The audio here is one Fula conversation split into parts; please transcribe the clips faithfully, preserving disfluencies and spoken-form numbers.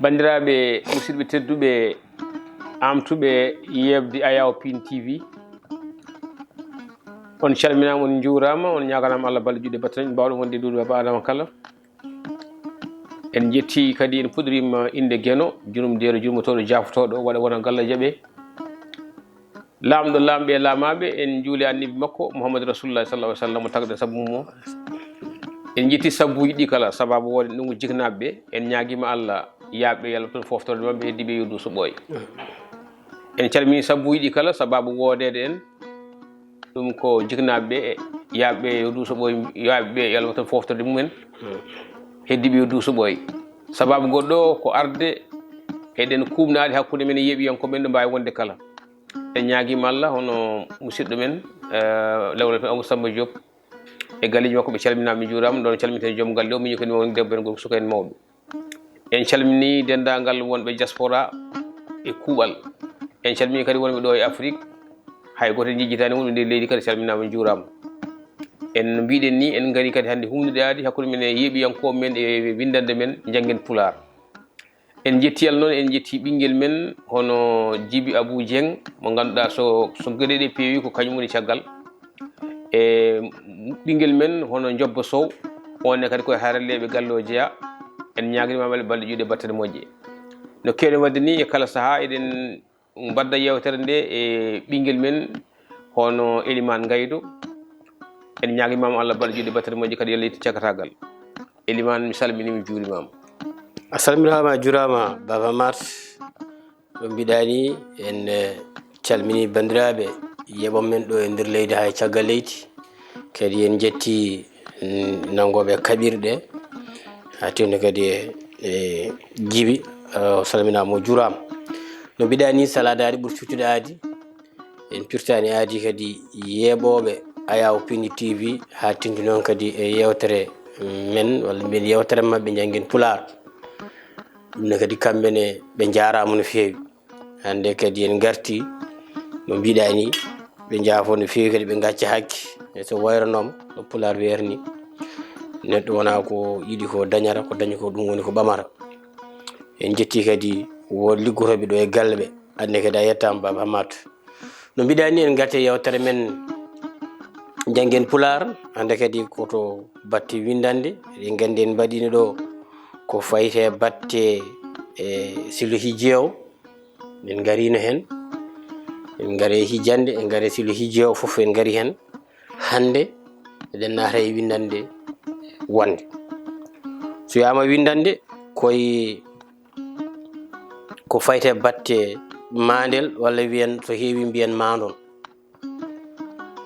Banndiraaɓe musidɓe tedduɓe, aamtuɓe yeeɓde Ayaw Pin T V, on calminaama, on njuuraama, on ñaaganaama Allah balɗe juuɗe battane, mbaaw ɗum wonde duuɗe Baaba Adama kala. En njetti kadi, en puɗɗoriima innde Geno, jurumdeero, jurmotooɗo, jaafotooɗo, waɗa wona Galla jaɓe. Laamɗo laamɓe e laamaaɓe, en njuuli Annabi makko, Muhammadu Rasulullah sallallahu alaihi wasallam, mo tagɗen sabu mum o. En njetti sabbuuji ɗi kala, sababu wonde ɗum ko jiknaaɓe ɓe. En ñaagiima Allah yaaɓe, yalwata toon foftorde maɓɓe, heddiiɓe yo duuso ɓooy. En calmini sabbuuji ɗi kala, sababu woodeede en, ɗum ko jiknaaɓe ɓe, yaaɓe yo duuso ɓooy, yaaɓe ɓe yalwata toon foftorde mumen, heddiiɓe yo duuso ɓooy. Sababu goɗɗo o ko arde eɗen kuuɓnaade hakkunde men e yeeɓiyankooɓe men ɗo mbaawi wonde kala. En ñaagiima Allah, hono musidɗo men, eh, Lewol Amadou Samba Diop, e galleeji makko, ɓe calminaama, ɓe njuuraama. Ɗoon calminten joom galle o, miñi ko woni debbo en, gorko, suka en, mawɗo. En calminii denndaangal wonɓe diaspora e kuuɓal. En calminii kadi wonɓe ɗo e Afrique. Hay gooto en njejjitaani wonɓe nder leydi kadi, calminaama, njuuraama. En no mbiɗen ni, en ngarii kadi hannde huuwnude aadi hakkunde men e yeeɓiyankooɓe men e winndannde men, Njanngen Pulaar. En njetti Allah noon, en njetti ɓinngel men hono Jibi Abou Dieng, mo ngannduɗaa so, so geɗe ɗe peewi ko kañum woni caggal. E ɓinngel men hono Jobba Sow, on ne kadi ko e haralleeɓe galle o jeyaa. En ñaaganii ma balɗe juuɗe battane moƴƴe. No keewɗen waɗde ni, e kala sahaa eɗen mbadda yeewtere nde e ɓinngel men hono Elimane Ngaydo. En ñaagiima mo Allah balɗe juuɗe battane moƴƴe, kadi yo Allah yettin cakataagal. Elimane, mi salminii, mi juuriima ma. A salminaama, a juuraama, Baaba Maat. No mbiɗaa ni, en, eh, calminii banndiraaɓe yeeɓooɓe men ɗo e nder leydi haa e caggal leydi. Kadi en njetti, mm, nanngooɓe kaɓirɗe, haa teeŋti kadi e, e Jibi, eh, o salminaama, o juuraama. No mbiɗaa ni, salaa daari ɓuri firtude aadi. En pirtaani aadi kadi yeeɓooɓe Ayaw Pin T V, haa teeŋti noon kadi e yeewtere men, walla mbiyen yeewtere maɓɓe, Njanngen Pulaar. Ɗum ne kadi kamɓe ne ɓe njaaraama no feewi. Hannde kadi en ngarti, no mbiɗaa ni, ɓe njaafoo no feewi kadi, ɓe ngacca hakke. E so wayranooma, no Pulaar wiyata ni, neɗɗo wonaa ko yiɗi ko dañata, ko dañi ko ɗum woni ko ɓamata. En njetti kadi won liggotooɓe ɗo e galle ɓe. Hannde kadi a yettaama, Baaba Maat. No mbiɗaa ni, en ngarti e yeewtere men Njanngen Pulaar, hannde kadi ko to batte winndannde. Eɗen nganndi en mbaɗiino ɗo ko fayti e batte, e, Silo Hijjeewo. En ngariino heen. En ngari e hijjannde, en ngari e Silo Hijjeewo, fof en ngari heen. Hannde eɗen naata e winndannde wonnde. So wiyaama winndannde, koye ko fayti e batte maandel, walla mbiyen, so heewi mbiyen maandon.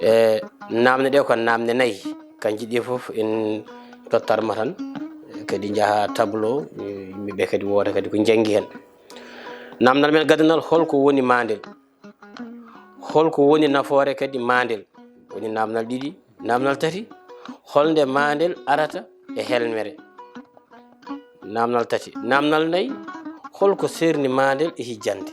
E naamne ɗe ko naamne nayi, kanji ɗi fof en tottat ma tan, kadi njaha tableau, yimɓe ɓe kadi wooda kadi ko njanngi heen. Naamnal men gadanal, holko woni maandel? Holko woni nafoore kadi maandel? Woni naamnal ɗiɗi. Naamnal tati, holnde maandel arata e helmere? Naamnal tati. Naamnal nayi, holko seerni maandel e hijjande?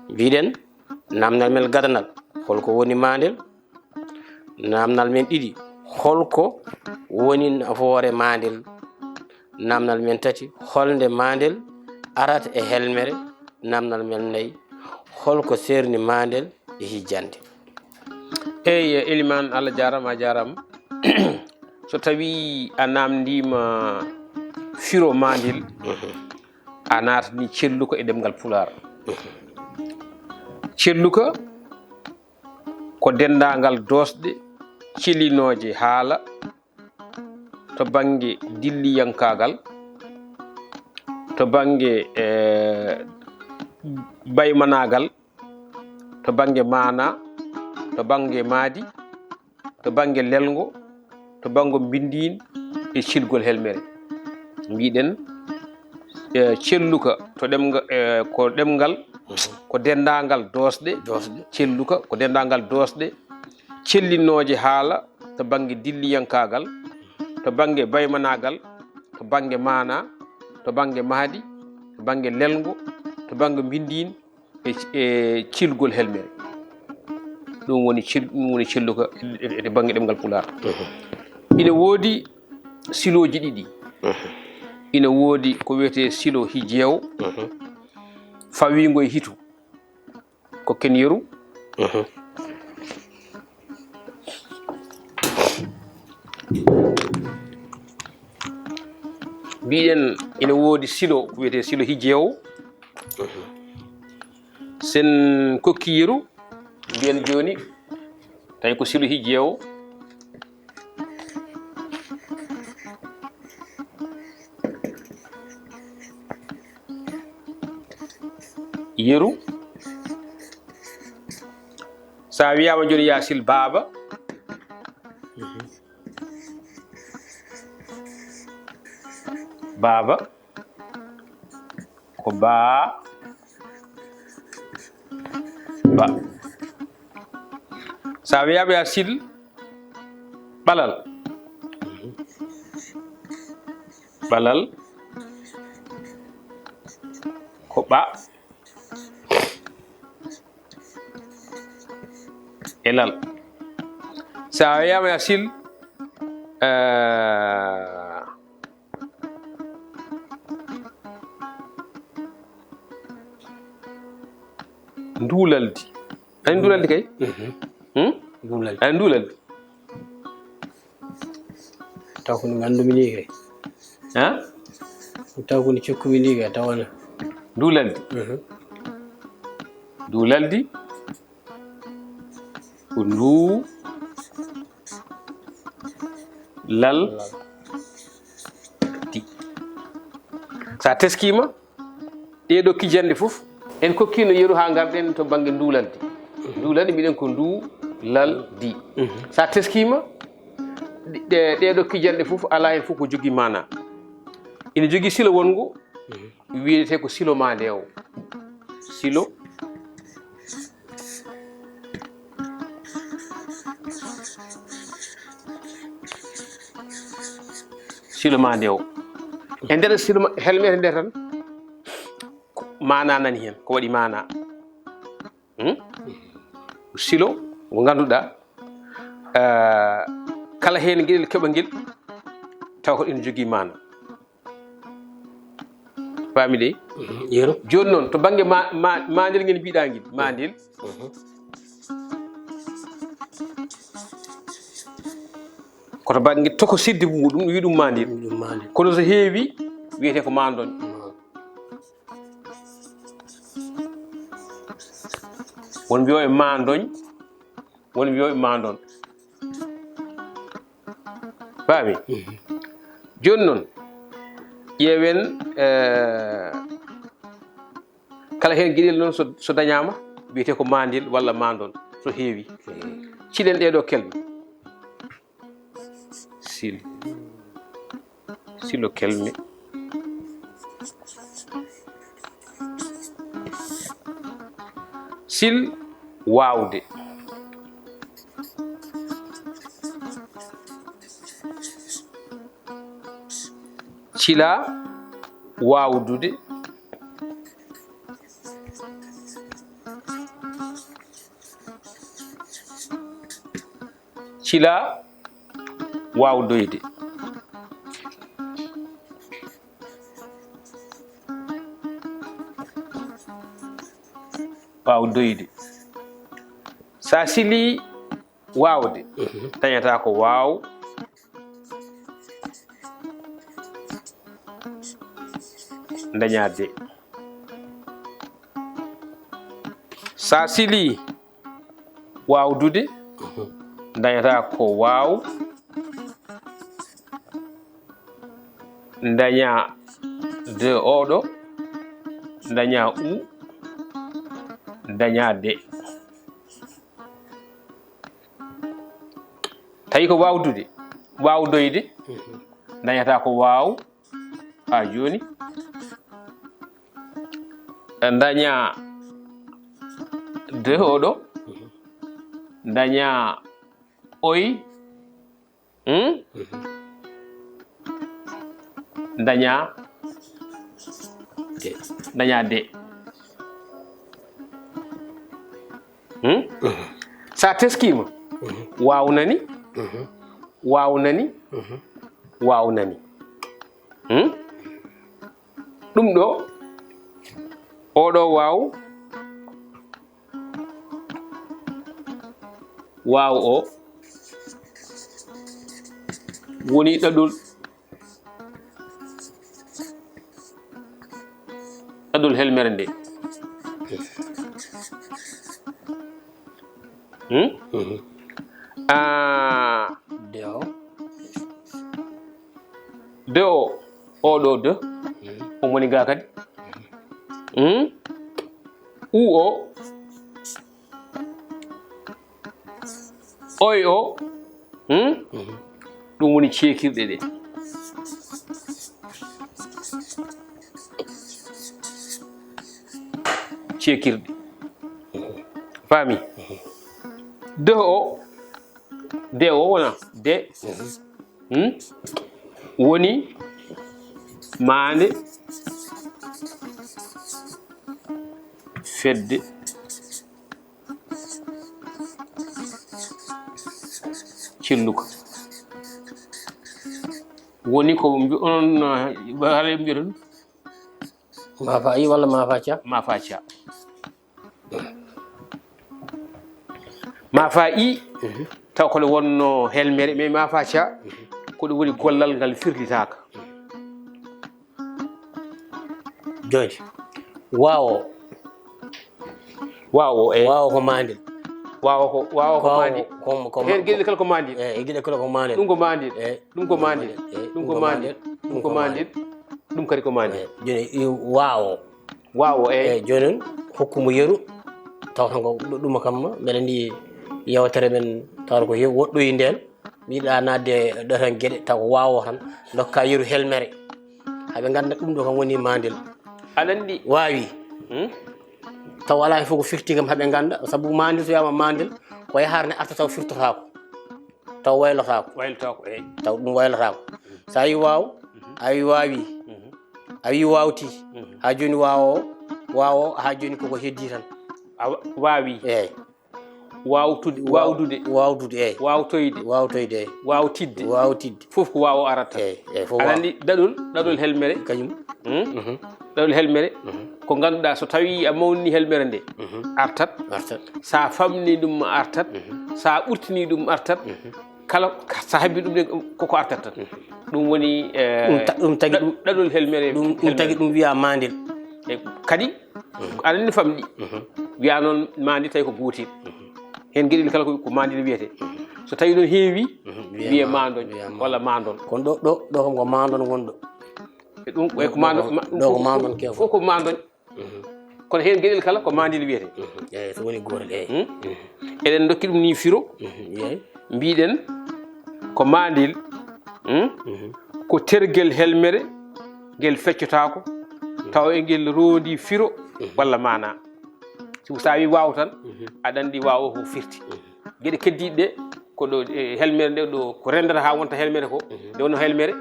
Mbiɗen, naamnal men gadanal, holko woni maandel? Naamnal men ɗiɗi, holko woni nafoore maandel? Naamnal men tati, holnde maandel arata e helmere? Naamnal men nayi, holko seerni maandel e hijjande? Eey, Elimane, Allah jaaraama, a jaaraama. So tawii a naamndiima firo maandel, mhm, a naatanii celluka e ɗemngal Pulaar. Mhm. Celluka ko denndaangal doosɗe celinooje haala to bannge dilliyankaagal, to bannge, eh, baymanaagal, to bannge maanaa, to bannge mahdi, to bannge lelngo, to bannge mbinndiin e cilgol helmere. Mbiɗen, eh, celluka to ɗemnga-, eh, ko ɗemngal, ko denndaangal doosɗe, doosɗe. Celluka ko denndaangal doosɗe cellinooje haala to bannge dilliyankaagal, to bannge baymanaagal, to bannge maanaa, to bannge mahdi, to bannge lelngo, to bannge mbinndiin e, e cilgol helmere. Ɗum woni cel-, ɗum woni celluka e, e, e bannge ɗemngal Pulaar. Mhm. Ina woodi silooji ɗiɗi. Mhm. ina woodi ko wiyetee silo hijjeewo, fawiingo e hitu. Kokken yeru. Mbiɗen ina woodi silo ko wiyetee silo hijjeewo. Sen kokki yeru, mbiyen jooni, tawi ko silo hijjeewo. Yeru. So a wiyaama jooni, yaa sil baaba. Baaba. Ko baa, ba. So a wiyaama yaa sil ɓalal. Ɓalal. Ko ɓa. E lal. So a wiyaama yaa sil, eh, nduulaldi. Ani nduulaldi kay? Hmm? Nduulaldi. Ani nduulaldi. Taw ko no nganndu-mi nii kay. Ha? Taw ko no cokku-mi nii kay, tawana. Nduulaldi. Nduulaldi. Ko nduu lal di. So a teskiima, ɗee ɗoo kijanɗe fof, en kokkiino yeru haa ngarɗen to bannge nduulaldi. Nduulaldi, mbiɗen ko nduu lal di. So a teskiima, ɗe-, ɗee ɗoo kijanɗe fof, alaa heen fof ko jogii maanaa. Ina jogii silo wonngo, wiyetee ko silo maa nde o. Silo. Silo maa nde o. E nder silo ma-, helmete nde tan, ko maanaa nani heen, ko waɗi maanaa. Hmm? Silo, mo ngannduɗaa, eh, kala heen geɗel keɓa ngel, taw ko ina jogii maanaa. Faami de? Yeru. Jooni noon, to bannge ma-, ma-, maandel ngel mbiɗaa ngel, maandel. Ko to bannge tokosirde muɗum, wi ɗum maandel. Ɗum maandel. Kono so heewi, wiyetee ko maandoñ. Won mbiyooɓe maandoñ, won mbiyooɓe maandoñ. Faami? Jooni noon, ƴeewen, eh, kala heen geɗel noon so, so dañaama, wiyetee ko maandel walla maandoñ, so heewi. Cilen ɗee ɗoo kelme. Sil. Silo kelme. Sil waawde. Cila waawdude. Cila waawdoyde. Waawdoyde. So a silii waawde, dañataa ko waaw. Dañaa de. So a silii waawdude, dañataa ko waaw. Dañaa de oɗo, dañaa u, dañaa de. Tawi ko waawdude, waawdoyde, dañataa ko waaw. Haa jooni. Dañaa de oɗo, dañaa oy, hmm? Dañaa de. Dañaa de. Hmm? So a teskiima, waaw nani, waaw nani, waaw nani. Hmm? Ɗum ɗo, oɗo waaw, waaw o, woni ɗaɗol, ɗaɗol helmere nde. Hmm? Mhm. Ah, de o. De o, oɗo de. Mhm. Omo woni ga kadi. Hmm? U o. Oy o. Hmm? Mhm. Ɗum woni ceekirɗe ɗe. Ceekirɗe. Faami? De o. De o wona. De. Mhm. Hmm? Woni maande fedde celluka. Woni ko mbi-, onon, eh, haala mbiyata ɗum? Mafa i walla mafa ca? Mafa ca. Mafa i, mhm, taw ko nde wonno helmere, mais mafa ca, mhm, ko ɗum woni gollal ngal firlitaaka. Jooni, waawo. Waawo, eh. Waawo ko maandel. Waawo ko, waawo ko maandel. Ko, ko, heen geɗe kala ko maandel. Eh, e geɗe kala ko maandel. Ɗum ko maandel. Eh, ɗum ko maandel. Eh, ɗum ko maandel. Ɗum ko maandel. Ɗum kadi ko maandel. Eh, jooni, i waawo. Waawo, eh. Eh, jooni noon, hokku mo yeru. Taw tan ko ɗu-, ɗum kam, mbeɗa anndi yewtere men, taw ko heewi woɗɗoyi ndeen. Mi yiɗaa naatde ɗo tan geɗe, taw ko waawo tan. Ndokka yeru helmere. Haɓe ngannda ɗum ɗo kam woni maandel. Aɗa anndi? Waawi. Hmm? Taw alaa e fof ko firti kam haɓe ngannda. Sabu maandel, so wiyaama maandel, ko yahaare nde arta taw firtotaako. Taw waylotaako. Waylotaako, eey. Taw ɗum waylotaako. So a wii waaw, mhm, a wii waawi. Mhm. A wii waawti. Mhm. Haa jooni waawo, waawo, haa jooni koko heddii tan. A wa-, waawi. Eey. Waawtude, wa-, waawdude. Waawdude, eey. Waawtoyde. Waawtoyde, eey. Waawtidde. Waawtidde. Fof ko waawo arata tan. Eey, eey, fof aɗa waawo. Anndi ɗaɗol, ɗaɗol helmere. Kañum. Hmm? Mhm. Ɗaɗol helmere. Mhm. Ko ngannduɗaa so tawii a mawni helmere nde, mhm, artat. Artat. So a famni ɗum artat. Mhm. So a ɓurtini ɗum artat. Mhm. Kala ko, so a habbi ɗum ɗe, koko artat tan. Mhm. Ɗum woni, eh, ɗum ta-, ɗum tagi ɗa-, ɗum, ɗaɗol helmere, ɗum, ɗum helmere. Tagi ɗum wiyaa maandel. E kadi, mhm, aɗa anndi famɗi. Mhm. Wiyaa noon maandi tawi ko gootel. Mhm. Heen geɗel kala ko, ko maandel wiyetee. Mhm. So tawii noon heewi, mhm, wiyee maandoñ, wiyee maandoñ, walla maandon. Kono ɗo, ɗo, ɗo kam ko maandon wonɗo. E ɗum, e ko maandon, ɗo, ma-, ɗum ɗo ko fof, maandon kew. Fof ko maandoñ. Mhm. Kono heen geɗel kala ko maandel wiyetee. Mhm. Eey, so woni gootel, eey. Hmm? Mhm. Eɗen ndokki ɗum nii firo. Mhm, eey. Mbiɗen ko maandel, hmm? Mhm. Ko tergel helmere, ngel feccotaako, mhm, tawa e ngel roondi firo, mhm, walla maanaa. Sibu so a wii waaw tan, mhm, aɗa anndi waaw o ko firti. Mhm. Geɗe keddiiɗe ɗe, ko ɗo, e, helmere nde ɗo, ko renndata haa wonta helmere ko, mhm, nde wonno helmere,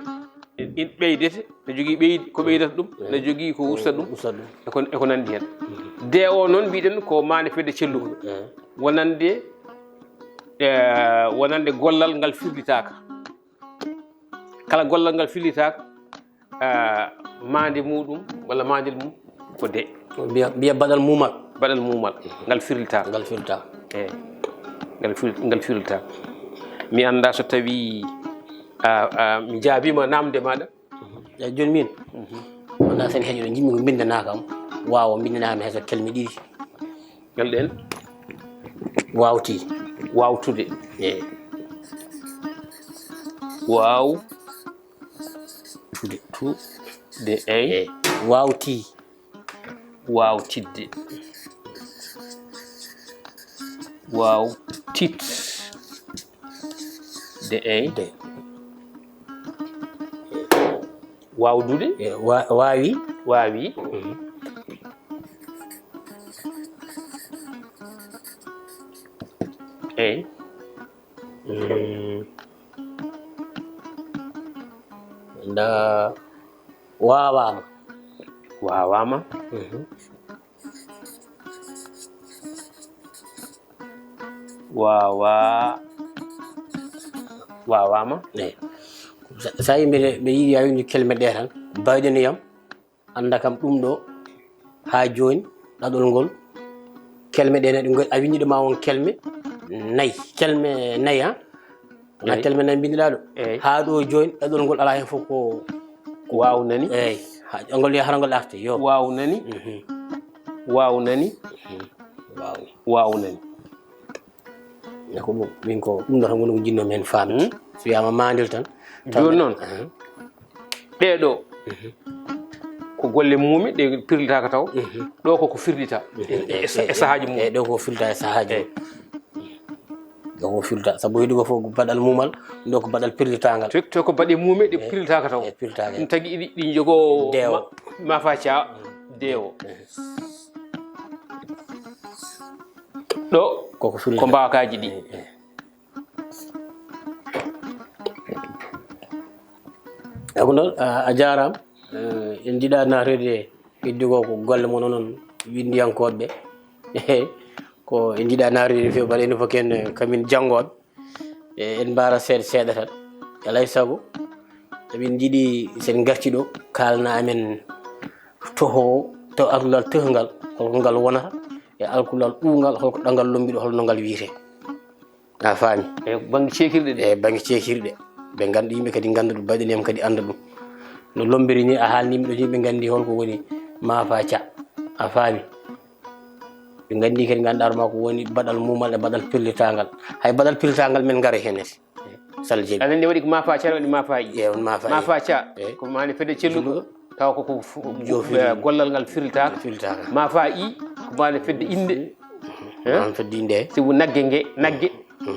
in, in ɓeydete, ne jogii ɓeydi, ko ɓeydata ɗum, eh, ne jogii ko usta ɗum, usta ɗum. E ko, e ko nanndi heen. Mhm. De o noon mbiɗen ko maande fedde celluka. Eh. Wonande, eh, wonande gollal ngal firlitaaka. Kala gollal ngal firlitaaka, ah, maande muɗum walla maandel mum ko de. Mbiya, mbiya baɗal mumal. Baɗal mumal. Ngal firlitaaka. Ngal firlitaaka. Eey. Ngal fir-, ngal firlitaaka. Mi anndaa so tawii a, a, mi jaabiima naamnde maaɗa. Eey, jooni miin. Mhm. Wonaa sen heɗo, njiɗmi ko mbinndanaa kam. Waawo mbinndanaa kam hay so kelme ɗiɗi. Ngal ɗen. Waawti. Waawtude. Eey. Waaw. Tude. Tude, eey. Eey. Waawti. Waawtidde. Waawtitde, eey. De. Waawdude. E, wa-, waawi. Waawi. Mhm. Eey. Mm. Nda waawaama. Waawaama. Mhm. Waawa-, waawaama. Eey. Sa, sa yimɓe ɓe yiɗi a windi kelme ɗe tan, bayɗo niyam. Annda kam ɗum ɗo haa jooni, ɗaɗol ngol, kelme ɗe nayi ɗum ngol, a winndi ɗo ma won kelme nayi, kelme nayi, ha? Na kelme nayi mbindiɗa ɗo. Haa ɗo jooni, ɗaɗol ngol alaa heen fof ko, ko waaw nani. Eey, ngol wiya hara ngol arti, yo. Waaw nani. Waaw nani. Waaw. Waaw nani. E ko ɗum, min ko ɗum ɗo tan woni ko njinnoomi heen faamde. So wiyaama maandel tan. Jooni noon, ɗee ɗo, ko golle muumi, ɗe pirlitaaka taw. Ɗo ko ko firlita e, e, e, e sahaaji mum. Eey, ɗo ko firlita e sahaaji mum. Ɗo ko firlita, sabu heɗi ko fof ko baɗal muumal, ɗo ko baɗal pirlitaangal. To, to ko baɗe muumi, ɗe pirlitaaka taw. Ɗe pirlitaaka. Ɗum tagi ɗi, ɗi njogoo deewo. Ma-, maafa ca deewo. Ɗo koko firlita ko mbaakaaji ɗi. Eey, eey. E ko noon, a, a jaaraama. Eh, en njiɗaa naatde heddi ko, ko golle mon onon winndiyankooɓe ɓe. Ko en njiɗaa naatde no feewi, mbaɗa enen fof ko en, eh, kamin janngooɓe. E en mbaara seeɗa seeɗa tan. Alaa e sago, emin njiɗi so en ngartii ɗo, kaalna amen toho o, to alkulal tehngal, holko ngal wonata, e alkulal ɗuungal, holko ɗanngal lombiɗo, holno ngal wiyetee. A faami? E bannge ceekirɗe ɗe. E bannge ceekirɗe. Ɓe ngannda, yimɓe kadi ngannda ɗum, mbaɗani am kadi annda ɗum. No lombiri ni, a haalni yimɓe ɗo, yimɓe nganndi holko woni maafa ca. A faami? Ɓe nganndi kadi, ngannda arma ko woni baɗal muumal e baɗal pellitaangal. Hay baɗal pellitaangal men ngara heen ne. Sall Jebi. Aɗa anndi waɗi ko maafa ca, waɗi maafa i. Eey, on maafa i. Maafa ca, eey, ko maande fedde celluɗo. Tawa ko, ko fu-, jofiri, eh, gollal ngal firlitaaka. Firlitaaka. Maafa i, ko maande fedde innde. Maande fedde innde. Sibu nagge nge, nagge,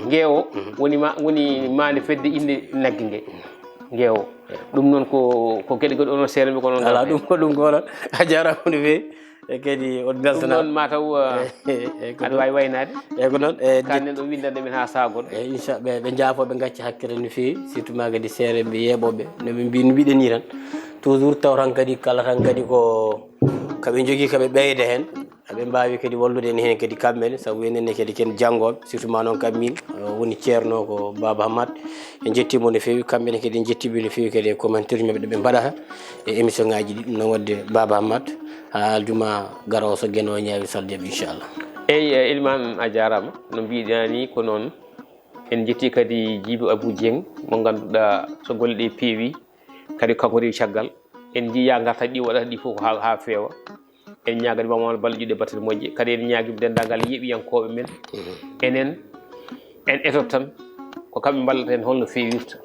ngeewo, woni ma-, woni maande fedde innde nagge nge. Ngeewo. Ɗum noon ko, ko geɗe goɗɗe onon seeɗa mi ko noon. Alaa, ɗum ko, ɗum ko onon. A jaaraama no feewi. E kadi on beltanaama. Ɗum noon mataw, eh, eh, ko aɗa waawi waynaade. Eey, ko noon, eh, kaa neɗɗo winndande min haa sahaa goɗɗo. Eey, inchallah, ɓe, ɓe njaafoo, ɓe ngacca hakkille no feewi, surtout ma kadi seeɗa ɓe yeeɓooɓe, no ɓe mbi-, no mbiɗen nii tan. Toujours taw tan kadi, kala tan kadi ko, ko ɓe njogii, ko ɓe ɓeyda heen. Aɓe mbaawi kadi wallude en heen kadi kamɓe ne, sabu enen ne kadi ken janngooɓe, surtout ma noon kam min, eh, woni ceerno ko Baaba Hammat. En njettii mo no feewi, kamɓe ne kadi en njettii ɓe no feewi kadi e commentaire maɓɓe ɗo ɓe mbaɗata e émission ngaaji ɗi. Ɗum noon waɗde Baaba Hammat, haa aljuma garoowo so Geno ñaawi Sall Jebi, inchallah. Eey, eh, Elimane, a jaaraama. No mbiɗaa ni ko noon. En njettii kadi Jiibi Abuu Jeŋ, mo ngannduɗaa so golle ɗe peewi, kadi kanko rewi caggal. En njiyaa ngarta ɗi waɗata ɗi fof haa, haa feewa. En ñaaganii Baaba Maal balɗe juɗɗe battane moƴƴe. Kadi en ñaagii denndaangal yeeɓiyankooɓe men. Enen, en etoto tan ko kamɓe mballata en holno feewirta.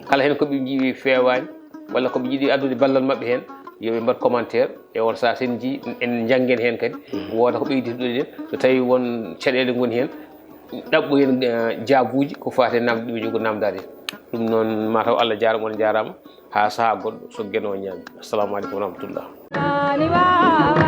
Kala heen ko ɓe njii feewaani, walla ko ɓe njiɗi addude ballal maɓɓe heen, yo ɓe mbaɗ commentaire. E on sahaa, so en njii, en njanngen heen kadi. Wooda ko ɓeyditoɗen. So tawii won caɗeele ngoni heen, ɗaɓɓoyen, eh, jaabuuji ko faati e naamnde ɗi ɓe njogii naamndaade. Ɗum noon, mataw Allah jaaraama, on njaaraama. Haa sahaa goɗɗo, so Geno ñaami. Assalamu aleykum wa rahmatullah.